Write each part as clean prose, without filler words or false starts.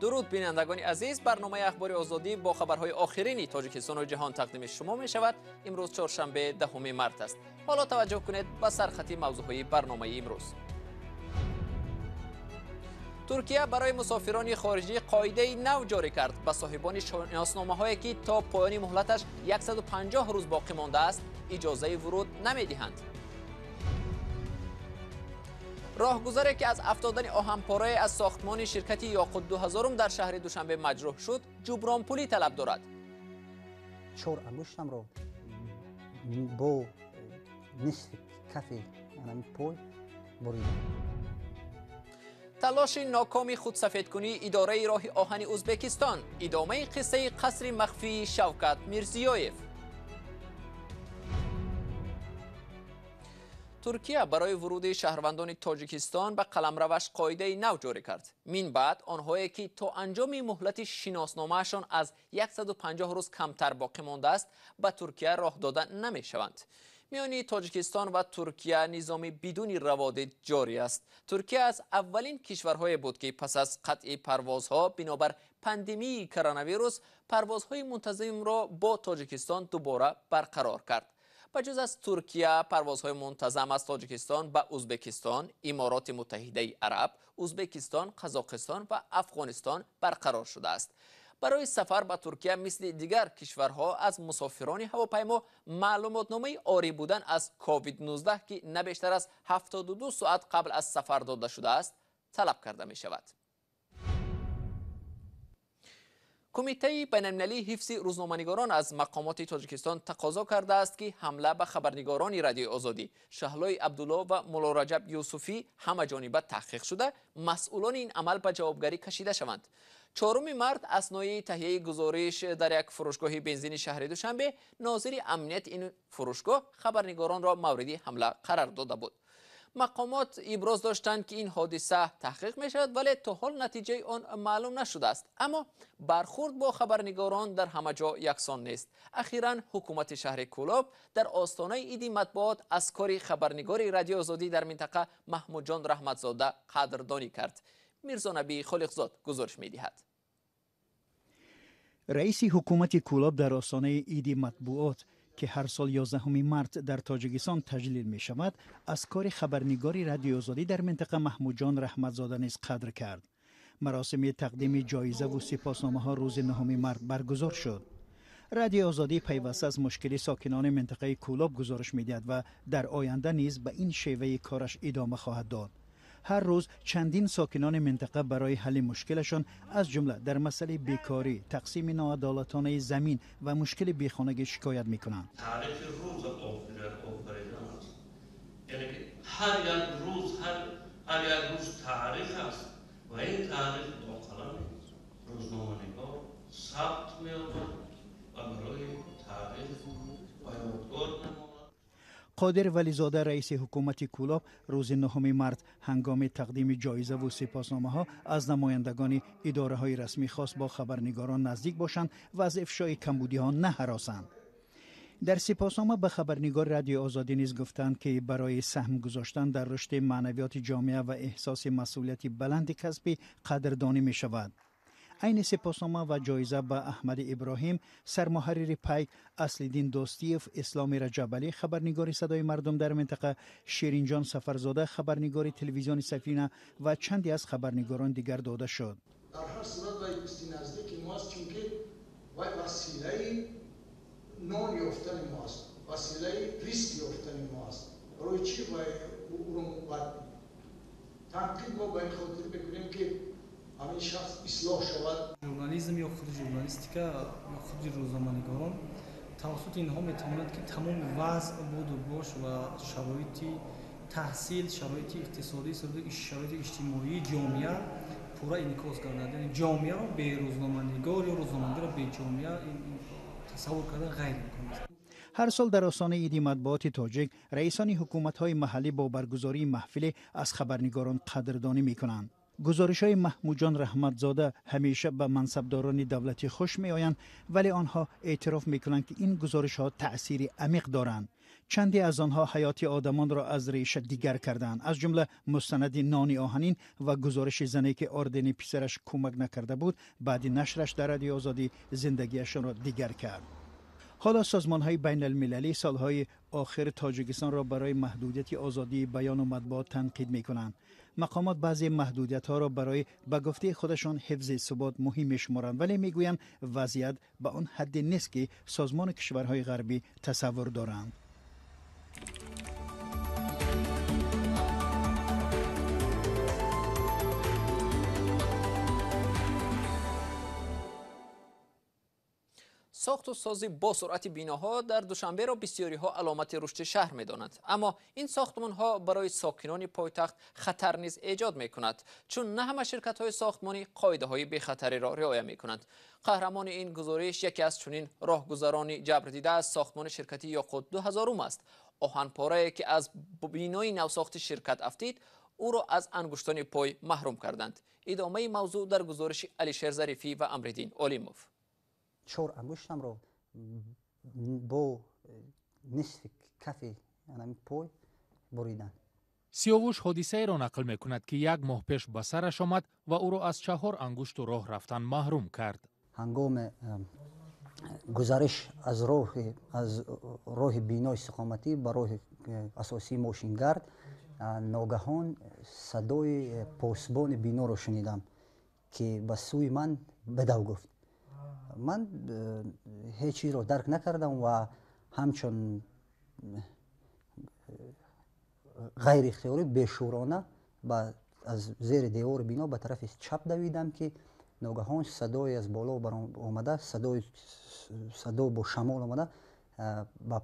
Дуруд бинандагони азиз, барномаи Ахбори Озодӣ бо хабарҳои охирини Тоҷикистону ҷаҳон тақдими шумо мешавад. Имрӯз чоршанбе, 10 март аст. Ҳоло таваҷҷӯҳ кунед ба сархати мавзӯъҳои барномаи имрӯз. Туркия барои мусофирони хориҷӣ қоидаи нав ҷорӣ кард. Ба соҳибони шиносномаҳое ки то поёни муҳлаташ 150 рӯз боқӣ мондааст, иҷозаи вуруд намедиҳанд. Роҳгузаре ки аз афтодани оҳанпорае аз сохтмони ширкати Ёқут 2000 дар шаҳри Душанбе маҷрӯҳ шуд, ҷубронпулӣ талаб дорад. Чор ангуштамро бо нисфи кафи пой буридам. Талоши нокоми худсафедкунии идораи роҳи оҳани Ӯзбекистон, идомаи қиссаи қасри махфии Шавкат Мирзиёев. Туркия барои вуруди шаҳрвандони Тоҷикистон ба қаламраваш қоидаи нав ҷорӣ кард. Мин баъд онҳое ки то анҷоми муҳлати шиносномаашон аз 150 рӯз камтар боқӣ мондааст, ба Туркия роҳ дода намешаванд. Миёни Тоҷикистон ва Туркия низоми бидуни раводид ҷорӣ аст. Туркия аз аввалин кишварҳое буд, ки пас аз қатъи парвозҳо бинобар пандемияи коронавирус парвозҳои мунтазимро бо Тоҷикистон дубора барқарор кард. Ба ҷуз аз Туркия, парвозҳои мунтазам аз Тоҷикистон ба Ӯзбекистон, Имороти Муттаҳидаи Араб, Ӯзбекистон, Қазоқистон ва Афғонистон барқарор шудааст. Барои сафар ба Туркия мисли дигар кишварҳо аз мусофирони ҳавопаймо маълумотномаи орӣ будан аз COVID-19, ки на бештар аз 72 соат қабл аз сафар дода шудааст, талаб карда мешавад. Кумитаи байналмилалии ҳифзи рӯзноманигорон аз мақомоти Тоҷикистон тақозо кардааст, ки ҳамла ба хабарнигорони Радиои Озодӣ Шаҳлои Абдулло ва Муллораҷаб Юсуфӣ ҳамаҷониба таҳқиқ шуда, масъулони ин амал ба ҷавобгарӣ кашида шаванд. 4 март аснои таҳияи гузориш дар як фурӯшгоҳи бензини шаҳри Душанбе нозири амнияти ин фурӯшгоҳ хабарнигоронро мавриди ҳамла қарар дода буд. Мақомот иброз доштанд, ки ин ҳодиса таҳқиқ мешавад, вале то ҳол натиҷаи он маълум нашудааст. Аммо бархурд бо хабарнигорон дар ҳама ҷо яксон нест. Ахиран ҳукумати шаҳри Кӯлоб дар остонаи иди матбуот аз кори хабарнигори Радиои Озодӣ дар минтақа Маҳмудҷон Раҳматзода қадрдонӣ кард. Мирзонабӣ Холиқзод гузориш медиҳад. Раиси ҳукумати Кӯлоб дар остонаи иди матбуот, ки ҳар сол 11 март дар Тоҷикистон таҷлил мешавад, аз кори хабарнигори Радиои Озодӣ дар минтақа Маҳмудҷон Раҳматзода низ қадр кард. Маросими тақдими ҷоизаву сипосномаҳо рӯзи 9 март баргузор шуд. Радиои Озодӣ пайваста аз мушкили сокинони минтақаи Кӯлоб гузориш медиҳад ва дар оянда низ ба ин шеваи кораш идома хоҳад дод. Ҳар рӯз чандин сокинони минтақа барои ҳалли мушкилашон, аз ҷумла дар масъалаи бекорӣ, тақсими ноадолатонаи замин ва мушкили бехонагӣ шикоят мекунанд. Таърихи рӯз офаридан аст, яъне ки ҳар як рӯз, ҳар як рӯз таърих аст ва ин таърих бо қалами рӯзноманигор сабт меёбад ва барои таърих ва ёдгор мемонад. Қодир Вализода, раиси ҳукумати Кӯлоб, рӯзи 9 март ҳангоми тақдими ҷоизаву сипосномаҳо аз намояндагони идораҳои расмӣ хост бо хабарнигорон наздик бошанд ва аз ифшои камбудиҳо наҳаросанд. Дар сипоснома ба хабарнигори Радиои Озодӣ низ гуфтанд, ки барои саҳм гузоштан дар рушди маънавиёти ҷомеа ва эҳсоси масъулияти баланди касбӣ қадрдонӣ мешавад. Айни сипоснома ва ҷоиза ба Аҳмади Иброҳим, сармуҳаррири Пайк, Аслиддин Достиев, Исломи Раҷабалӣ, хабарнигори Садои мардум дар минтақа, Ширинҷон Сафарзода, хабарнигори телевизиони Сафина ва чанде аз хабарнигорон дигар дода шуд. Дар ҳар сурат вай дӯсти наздики мо аст, чунки вай василаи нон ёфтани мо аст, василаи риск ёфтани мо аст. Барои чӣ вай ӯро бад танқид мо ба ин хотир мекунем, ки ҳамин шахс ислоҳ шавад. Журнализм ё худи журналистика ё худи рӯзноманигорон тавассути инҳо метавонанд, ки тамоми вазъ, буду бош ва шароити таҳсил, шароити иқтисодӣ, шароити иҷтимоии ҷомеа пурра инъикос гардад. Яъне ҷомеаро бе рӯзноманигор ё рӯзноманигорро бе ҷомеа тасаввур кардан ғайриимкон аст. Ҳар сол дар остонаи иди матбуоти тоҷик раисони ҳукуматҳои маҳаллӣ бо баргузории маҳфиле аз хабарнигорон қадрдонӣ мекунанд. Гузоришҳои Маҳмудҷон Раҳматзода ҳамеша ба мансабдорони давлатӣ хуш меоянд, вале онҳо эътироф мекунанд, ки ин гузоришҳо таъсири амиқ доранд. Чанде аз онҳо ҳаёти одамонро аз реша дигар кардаанд, аз ҷумла мустанади нони оҳанин ва гузориши зане, ки ордени писараш кӯмак накарда буд, баъди нашраш дар Радиои Озодӣ зиндагиашонро дигар кард. Ҳоло созмонҳои байналмилалӣ солҳои охир Тоҷикистонро барои маҳдудияти озодии баёну матбуот танқид мекунанд. Мақомот баъзе маҳдудиятҳоро барои ба гуфтаи худашон ҳифзи субот муҳим мешуморанд, вале мегӯянд вазъият ба он ҳадде нест, ки созмони кишварҳои ғарбӣ тасаввур доранд. Сохту сози бо суръати биноҳо дар Душанберо бисёриҳо аломати рушди шаҳр медонанд, аммо ин сохтмонҳо барои сокинони пойтахт хатар низ эҷод мекунад, чун на ҳама ширкатҳои сохтмонӣ қоидаҳои бехатариро риоя мекунанд. Қаҳрамони ин гузориш яке аз чунин роҳгузарони ҷабрдида аз сохтмони ширкати Ёқут 2000 аст. Оҳанпорае, ки аз бинои навсохти ширкат афтид, ӯро аз ангуштони пой маҳрум карданд. Идомаи мавзӯъ дар гузориши Алишер Зарифӣ ва Амриддин Олимов. Чор ангуштамро бо нисфи кафи пой буриданд. Сиёвуш ҳодисаеро нақл мекунад, ки як моҳ пеш ба сараш омад ва ӯро аз чаҳор ангушту роҳ рафтан маҳрум кард. Ҳангоми гузариш аз роҳи бинои истиқоматӣ ба роҳи асосии мошингард ногаҳон садои посбони биноро шунидам, ки ба сӯи ман бедав гуфт. Ман ҳеҷ чизро дарк накардам ва ҳамчун ғайриихтиёрӣ бешӯрона аз зери девори бино ба тарафи чап давидам, ки ногаҳон садое аз боло омада, садо бо шамол омада ба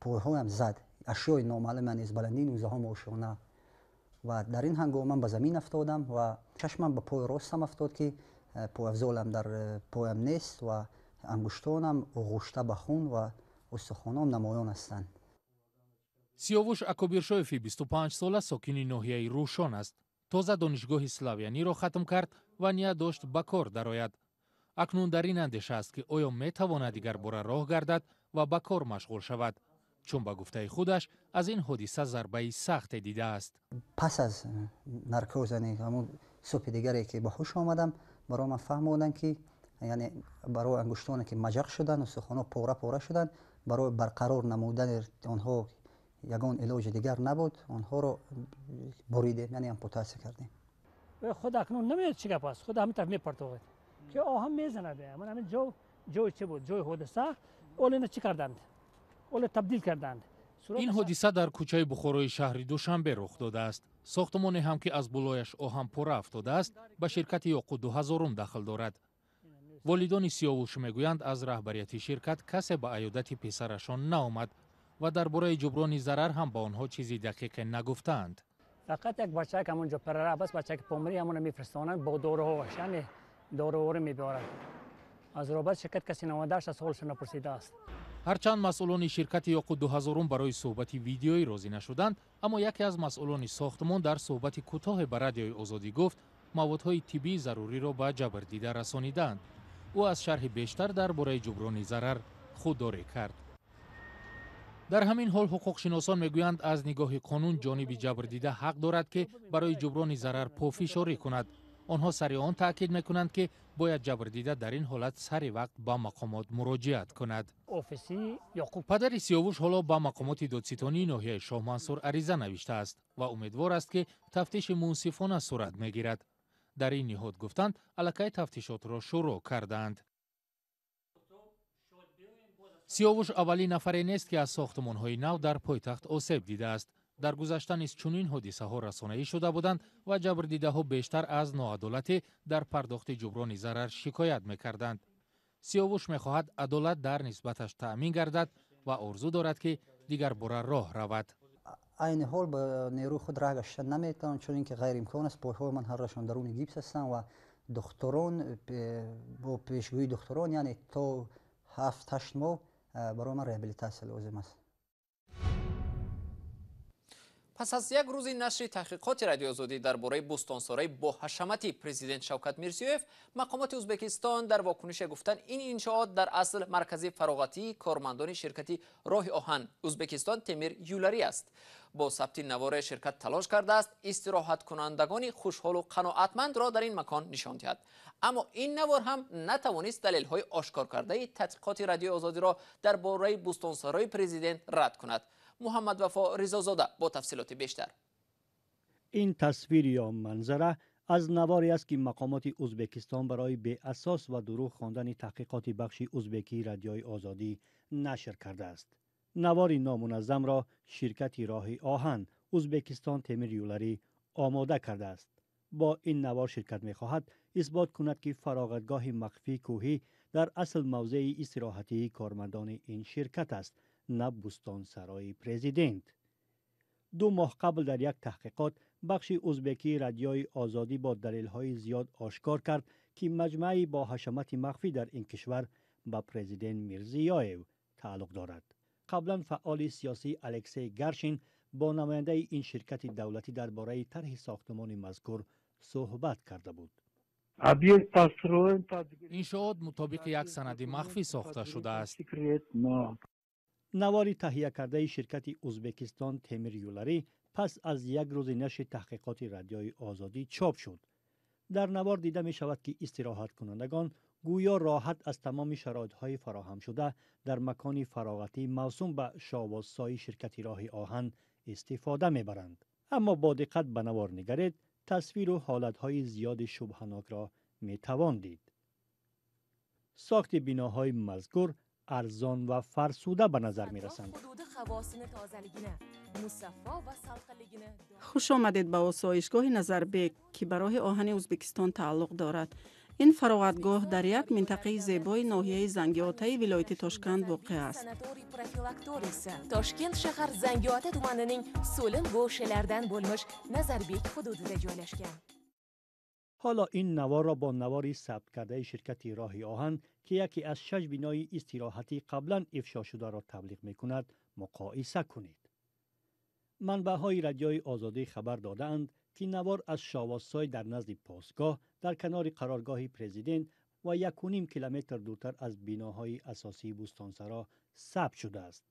пойҳоям зад. Ашёи номаълуме низ баландии 19 ошёна. Ва дар ин ҳангом ман ба замин афтодам ва чашмам ба пои ростам афтод, ки пойафзолам дар поям нест ва ангуштонам оғушта ба хун ва устухонам намоён ҳастанд. Сиёвуш Акобиршоеви 25-сола сокини ноҳияи Рӯшон аст. Тоза донишгоҳи славяниро хатм кард ва ният дошт ба кор дарояд. Акнун дар ин андеша аст, ки оё метавонад дигарбора роҳ гардад ва ба кор машғул шавад, чун ба гуфтаи худаш аз ин ҳодиса зарбаи сахте дидааст. Пас аз наркоз, яъне ҳамон субҳи дигаре ки ба ҳуш омадам, барои ман фаҳмоданд, ки яъне барои ангуштоне ки маҷақ шуданд, устухонҳо пора пора шуданд, барои барқарор намудани онҳо ягон илоҷи дигар набуд, онҳоро буридем, яъне ампутатсия кардем. Худ акнун намедонад чӣ гап аст, худ ҳамин тараф мепартовад, ки оҳан мезанад. Ман ҳамин ҷой чӣ буд, ҷои ҳодиса, оле ина чӣ карданд, оле табдил карданд. Ин ҳодиса дар кӯчаи Бухорои шаҳри Душанбе рух додааст. Сохтмоне ҳам, ки аз болояш оҳанпора афтодааст, ба ширкати Ёқут 2000 дахл дорад. Волидони Сиёвуш мегӯянд, аз раҳбарияти ширкат касе ба аёдати писарашон наомад ва дар бораи ҷуброни зарар ҳам ба онҳо чизи дақиқе нагуфтаанд. Фақат як бачаак ҳамонҷо прораб аст, бачаки помирӣ, ҳамонро мефиристонанд бо доруҳоаш, яъне доруворӣ мебиёрад. Аз робат ширкат касе наомадааст, аз ҳолашон напурсидааст. Ҳарчанд масъулони ширкати Ёқут 2000 барои суҳбати видеоӣ розӣ нашуданд, аммо яке аз масъулони сохтмон дар суҳбати кӯтоҳе ба Радиои Озодӣ гуфт, маводҳои тиббии заруриро ба ҷабрдида расонидаанд. Ӯ аз шарҳи бештар дар бораи ҷуброни зарар худдорӣ кард. Дар ҳамин ҳол ҳуқуқшиносон мегӯянд, аз нигоҳи қонун ҷониби ҷабрдида ҳақ дорад, ки барои ҷуброни зарар пофишорӣ кунад. Онҳо сари он таъкид мекунанд, ки бояд ҷабрдида дар ин ҳолат сари вақт ба мақомот муроҷиат кунад. Падари Сиёвуш ҳоло ба мақомоти додситонии ноҳияи Шоҳмансур ариза навиштааст ва умедвор аст, ки тафтиши мунсифона сурат мегирад. Дар ин ниҳод гуфтанд, аллакай тафтишотро шурӯъ кардаанд. Сиёвуш аввалин нафаре нест, ки аз сохтмонҳои нав дар пойтахт осеб дидааст. Дар гузашта низ чунин ҳодисаҳо расонаӣ шуда буданд ва ҷабрдидаҳо бештар аз ноадолатӣ дар пардохти ҷуброни зарар шикоят мекарданд. Сиёвуш мехоҳад адолат дар нисбаташ таъмин гардад ва орзу дорад, ки дигарбора роҳ равад. Айни ҳол ба нерӯи худ роҳ гаштан наметавонам, чун ин ки ғайриимкон аст. Пойҳои ман ҳардашон даруни гипс ҳастанд ва духтурон бо пешгӯии духтурон, яъне то 7-8 моҳ барои ман реабилитатсия лозим аст. Пас аз як рӯзи нашри таҳқиқоти Радиои Озодӣ дар бораи бӯстонсарои бо ҳашамати президент Шавкат Мирзиёев, мақомоти Ӯзбекистон дар вокунише гуфтанд, ин иншоот дар асл маркази фароғатии кормандони ширкати роҳи оҳан Ӯзбекистон Темир Юлари аст. Бо сабти навори ширкат талош кардааст истироҳаткунандагони хушҳолу қаноатмандро дар ин макон нишон диҳад. Аммо ин навор ҳам натавонист далелҳои ошкоркардаи таҳқиқоти Радиои Озодиро дар бораи бӯстонсарои президент рад кунад. Муҳаммад Вафо Ризозода бо тафсилоти бештар. Ин тасвир ё манзара аз наворе аст, ки мақомоти Ӯзбекистон барои беасос ва дурӯғ хондани таҳқиқоти бахши ӯзбекии Радиои Озодӣ нашр кардааст. Навори номуназзамро ширкати роҳи оҳан Ӯзбекистон Темир Юлари омода кардааст. Бо ин навор ширкат мехоҳад исбот кунад, ки фароғатгоҳи махфии кӯҳӣ дар асл мавзеи истироҳатии кормандони ин ширкат аст, на бӯстонсарои президент. 2 моҳ қабл дар як таҳқиқот бахши ӯзбекии Радиои Озодӣ бо далелҳои зиёд ошкор кард, ки маҷмӯаи бо ҳашамати махфӣ дар ин кишвар ба президент Мирзиёев тааллуқ дорад. Қаблан фаъоли сиёсӣ Алексей Гаршин бо намояндаи ин ширкати давлатӣ дар бораи тарҳи сохтмони мазкур суҳбат карда буд. Иншоот мутобиқи як санади махфӣ сохта шудааст. Навори таҳия кардаи ширкати Ӯзбекистон Темир Юлари пас аз як рӯзи нашри таҳқиқоти Радиои Озодӣ чоп шуд. Дар навор дида мешавад, ки истироҳаткунандагон гӯё роҳат аз тамоми шароитҳои фароҳамшуда дар макони фароғатии мавсум ба шовозсои ширкати роҳи оҳан истифода мебаранд. Аммо бо диққат ба навор нигаред, тасвиру ҳолатҳои зиёди шубҳанокро метавон дид. Сохти биноҳои мазкур арзон ва фарсуда ба назар мерасанд. Хуш омадед ба осоишгоҳи Назарбек, ки ба роҳи оҳани Ӯзбекистон тааллуқ дорад. Ин фароғатгоҳ дар як минтақаи зебои ноҳияи Зангиотаи вилояти Тошканд воқеъ аст. Toshkent shahar Zangiota tumanining so'lim go'shalaridan bo'lmish Nazarbek hududida joylashgan. Ҳоло ин наворро бо навори сабткардаи ширкати роҳи оҳан, ки яке аз 6 бинои истироҳатӣ қаблан ифшо шударо таблиғ мекунад, муқоиса кунед. Манбаъҳои Радиои Озодӣ хабар додаанд, ки навор аз Шовозсой дар назди постгоҳ дар канори қароргоҳи президент ва 1.5 километр дуртар аз биноҳои асосии бӯстонсаро сабт шудааст.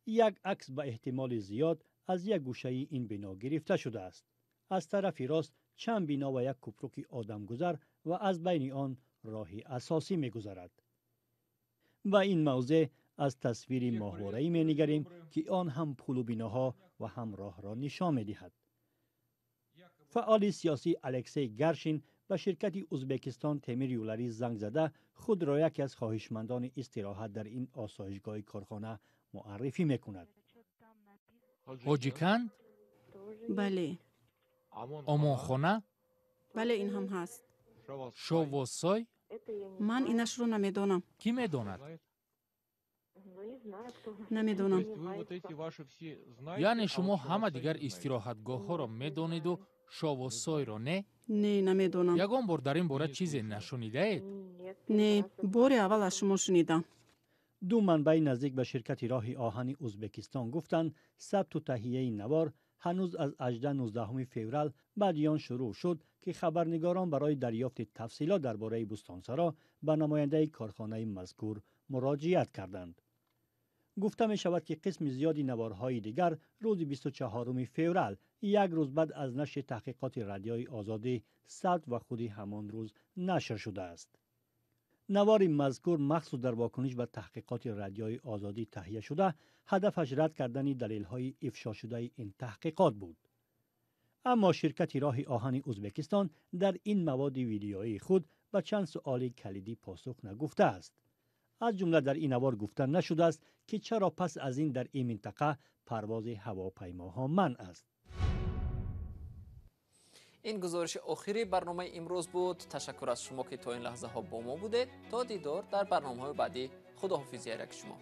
Як акс ба эҳтимоли зиёд аз як гӯшаи ин бино гирифта шудааст. Аз тарафи рост чанд бино ва як купруки одамгузар ва аз байни он роҳи асосӣ мегузарад. Ба ин мавзеъ аз тасвири моҳвораӣ менигарем, ки он ҳам пулу биноҳо ва ҳам роҳро нишон медиҳад. Фаъоли сиёсӣ Алексей Гаршин ба ширкати Ӯзбекистон Темир Юлари занг зада худро яке аз хоҳишмандони истироҳат дар ин осоишгоҳи корхона муаррифӣ мекунад. Ҳоҷиканд? Бале. Омонхона? Бале, ин ҳам ҳаст. Шовозсой? Ман инашро намедонам. Кӣ медонад? Намедонам. Яъне шумо ҳама дигар истироҳатгоҳҳоро медонеду Шовозсойро не? Не, намедонам. Ягон бор дар ин бора чизе нашунидаед? Не, бори аввал аз шумо шунидам. 2 манбаи наздик ба ширкати роҳи оҳани Ӯзбекистон гуфтанд, сабту таҳияи навор ҳанӯз аз 18-19 феврал баъди он шурӯъ шуд, ки хабарнигорон барои дарёфти тафсилот дар бораи бӯстонсаро ба намояндаи корхонаи мазкур муроҷиат карданд. Гуфта мешавад, ки қисми зиёди наворҳои дигар рӯзи 24 феврал, як рӯз баъд аз нашри таҳқиқоти Радиои Озодӣ, сабт ва худи ҳамон рӯз нашр шудааст. Навори мазкур махсус дар вокуниш ба таҳқиқоти Радиои Озодӣ таҳия шуда, ҳадафаш рад кардани далелҳои ифшошудаи ин таҳқиқот буд. Аммо ширкати роҳи оҳани Ӯзбекистон дар ин маводи видеоии худ ба чанд суоли калидӣ посух нагуфтааст. Аз ҷумла дар ин навор гуфта нашудааст, ки чаро пас аз ин дар ин минтақа парвози ҳавопаймоҳо манъ аст. Ин гузориши охири барномаи имрӯз буд. Ташаккур аз шумо, ки то ин лаҳзаҳо бо мо будед. То дидор дар барномаҳои баъдӣ. Худоҳофизи ҳар яки шумо.